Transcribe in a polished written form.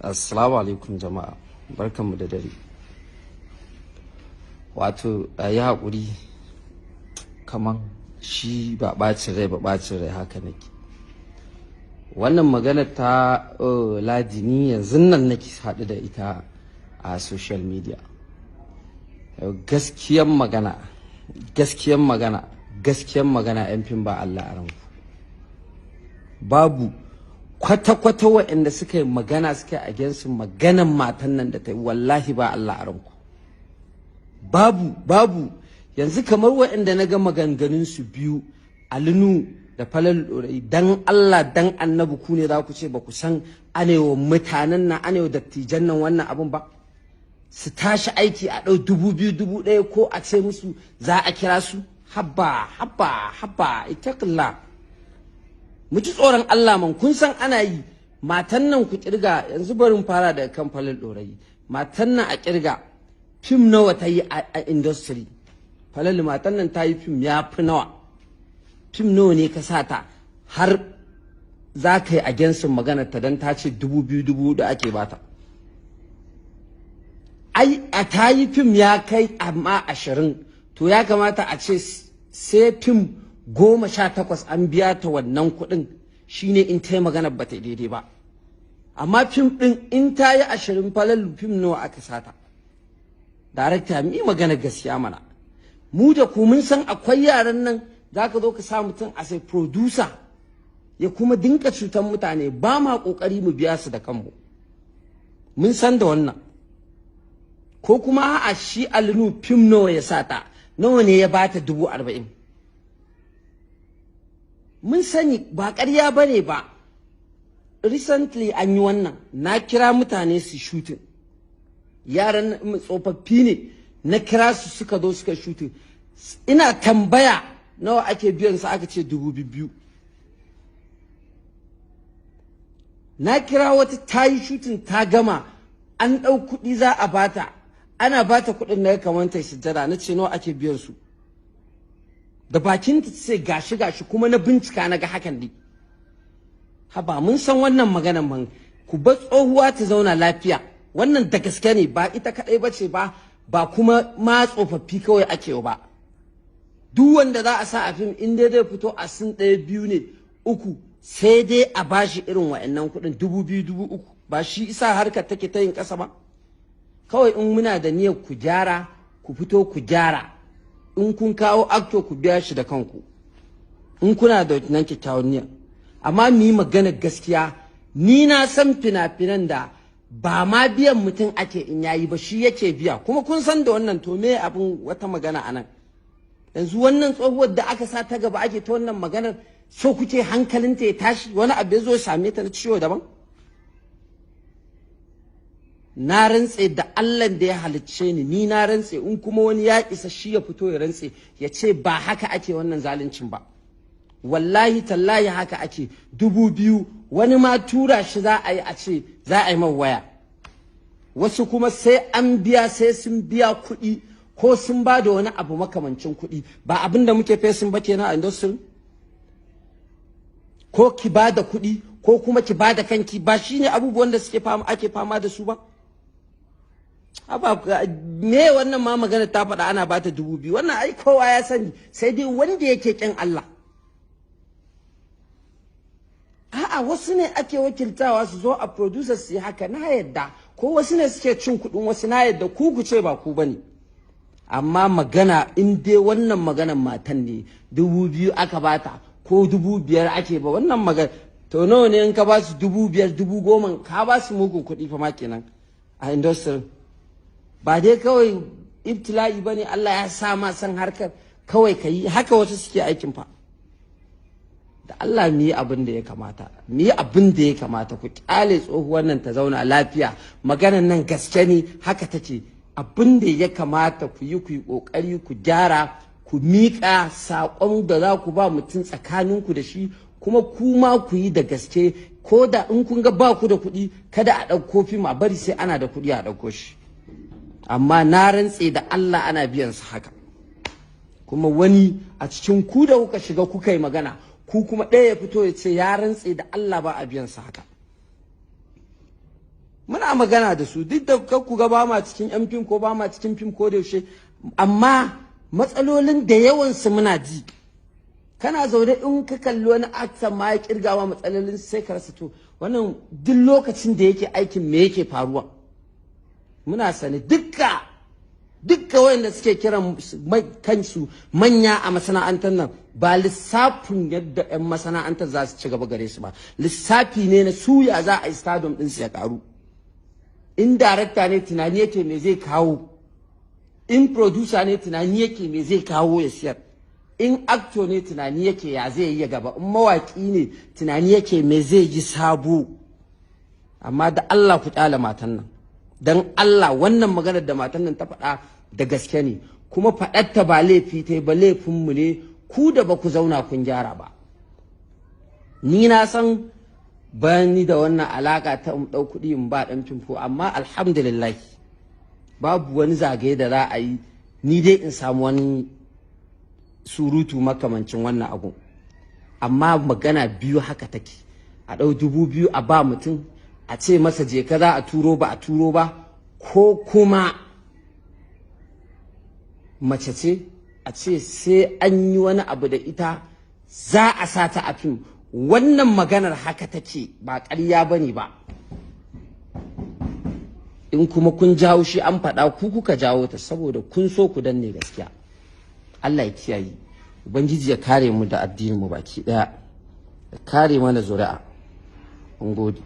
Assalamu alaikum jama'a, barkanmu da dare. Wato a yi haƙuri, kaman shi ba ɓacin rai ba, ɓacin rai haka nake. Wannan magana ta Ladi, ni yanzu nan nake haɗu da ita a social media. Gaskiyan magana, gaskiyan magana, gaskiyan magana, 'yan fim ba Allah a ranku. Babu kwata-kwata waɗanda suka yi magana suka yi against maganan matan nan da ta yi, wallahi ba Allah a ranku. Babu, babu. Yanzu kamar waɗanda na ga maganganun su biyu, Alinu da Falal Ɗorayi, dan Allah dan Annabi, ku ne za ku ce ba ku san anewa mutanen nan, anewa dattijan nan wannan abun ba? Su tashi aiki a ɗau 2000, 1000, ko a ce musu za a kira su. Habba, habba, habba, اتق الله. Mu ji tsoron Allah man, kun san ana yi. Matan nan ku kirga yanzu, barin fara daga kan Falal Ɗorayi. Matan nan a kirga fim nawa ta yi a industry. Falal, matan nan ta yi fim ya fi nawa? Fim nawa ne ka sa ta har za ka yi against maganar ta don ta ce 2000, 4000 ake bata? Ai a ta yi fim ya kai amma 20. To ya kamata a ce sai fim 18 an biya ta wannan kuɗin, shine in ta yi magana ba ta daidai ba. Amma fim ɗin in ta yi 20, Falalu, fim nawa aka sata? Darakta, mu yi magana gaskiya mana. Mu da ku mun san akwai yaran nan, za ka zo ka sa mutum a sai producer ya kuma dinka cutar mutane, ba ma kokari mu biya su da kanmu. Mun san da wannan. Ko kuma a'a, shi Alinu fim nawa ya sata? Nawa ne ya bata 40,000? Mun sani, ba ƙarya ba ne ba. Recently an yi wannan, na kira mutane su shooting, yaran tsofaffi ne, na kira su suka zo suka shooting. Ina tambaya nawa ake biyan su, aka ce 2000. Na kira wata ta yi shooting ta gama, an ɗau kuɗi za a bata, ana bata kuɗin na kamar ta sujjada. Na ce nawa ake biyan su? Da bakin ta ce gashi gashi, kuma na bincika na ga hakan ne. Haba, mun san wannan maganan man. Ku bar tsohuwa ta zauna lafiya. Wannan da gaske ne, ba ita kaɗai ba ce ba, ba kuma ma tsofaffi kawai ake ba. Duk wanda za a sa a fim, in dai zai fito a scene ɗaya, biyu ne, uku, sai dai a bashi irin wa'annan kuɗin, 2000, 3000. Ba shi isa harkar take ta yin ƙasa ba. Kawai in muna da niyyar ku gyara, ku fito ku gyara. In kun kawo actor, ku biya shi da kanku, in kuna da nan kyakkyawan niyya. Amma mu yi magana gaskiya, ni na san fina-finan da ba ma biyan mutum ake in yayi ba, shi yake biya, kuma kun san da wannan. To me abin wata magana anan yanzu? Wannan tsohuwar da aka sa ta gaba ake ta wannan maganar, so kuke hankalinta ya tashi, wani abu ya zo ya same ta na ciwo daban? Na rantse da Allah da ya halicce ni, ni na rantse, in kuma wani ya isa shi ya fito ya rantse ya ce ba haka ake wannan zaluncin ba. Wallahi tallahi haka ake, 2000. Wani ma tura shi za a yi, a ce za a yi man waya. Wasu kuma sai an biya, sai sun biya kuɗi ko sun ba da wani abu makamancin kuɗi. Ba abin da muke facing ba kenan a industry. Ko ki ba da kuɗi ko kuma ki ba da kanki, ba shine abubuwan da suke fama, ake fama da su ba. Haba, me wannan ma magana ta faɗa ana bata 2000? Wannan ai kowa ya sani, sai dai wanda yake kin Allah. A'a, wasu ne ake wakiltawa su zo a producers su yi haka, na yadda. Ko wasu ne suke cin kuɗin wasu, na yadda. Ku ku ce ba ku bane. Amma magana in dai wannan maganan matan ne, 2000 aka bata ko 5000 ake ba wannan magana, to nawa ne in ka ba su 5000, 10,000? Ka ba su mugun kuɗi fa ma kenan a industry. Ba dai kawai ibtila'i ba ne, Allah ya sa ma san harkar kawai ka yi haka. Wasu suke aikin fa. Da Allah mu yi abin da ya kamata, mu yi abin da ya kamata. Ku kyale tsohuwar nan ta zauna lafiya. Maganan nan gaske ne, haka take. Abin da ya kamata ku yi, ku yi kokari ku gyara, ku miƙa saƙon da za ku ba mutum tsakaninku da shi, kuma kuma ku yi da gaske. Ko da in kun ga ba ku da kuɗi, kada a ɗauko fim, a bari sai ana da kuɗi a ɗauko shi. Amma na rantse da Allah ana biyan su haka. Kuma wani a cikin ku da kuka shiga kuka yi magana, ku kuma ɗaya ya fito ya ce ya rantse da Allah ba a biyan su haka. Muna magana da su, duk da ku ga ba ma cikin yan fim ko ba ma cikin fim ko da yaushe, amma matsalolin da yawansu muna ji. Kana zaune, in ka kalli wani actor ma ya kirgawa matsalolin, sai ka rasa, to wannan duk lokacin da yake aikin me yake faruwa? Muna sani dukka dukka wayanda suke kiran kansu manya a masana'antar nan, ba lissafin yadda 'yan masana'antar za su ci gaba gare su ba, lissafi ne na suya za a yi stardom ɗinsu ya karu. In darakta ne, tunani yake me zai kawo. In producer ne, tunani yake me zai kawo ya siyar. In actor ne, tunani yake ya zai yi gaba. In mawaki ne, tunani yake me zai yi sabo. Amma da Allah ku kyala matan nan, dan Allah. Wannan maganar da matan nan ta faɗa da gaske ne, kuma faɗarta ba laifi ta ba, laifinmu ne ku da ba ku zauna kun gyara ba. Ni na san bayan ni da wannan alaka ta in ɗau kuɗi in ba ɗan fimfo, amma alhamdulillah babu wani zagaye da za a yi ni dai in samu wani surutu makamancin wannan abu. Amma magana biyu haka take: a ɗau 2000 a ba mutum, a ce masa je ka, za a turo, ba a turo ba, ko kuma mace ce a ce sai an yi wani abu da ita za a sa ta a fim. Wannan maganar haka take, ba ƙarya ba ne ba. In kuma kun jawo shi an faɗa, ku kuka jawo ta, saboda kun so ku danne gaskiya. Allah ya kiyaye, Ubangiji ya kare mu da addinin mu baki ɗaya, ya kare mana zuri'a. Mun gode.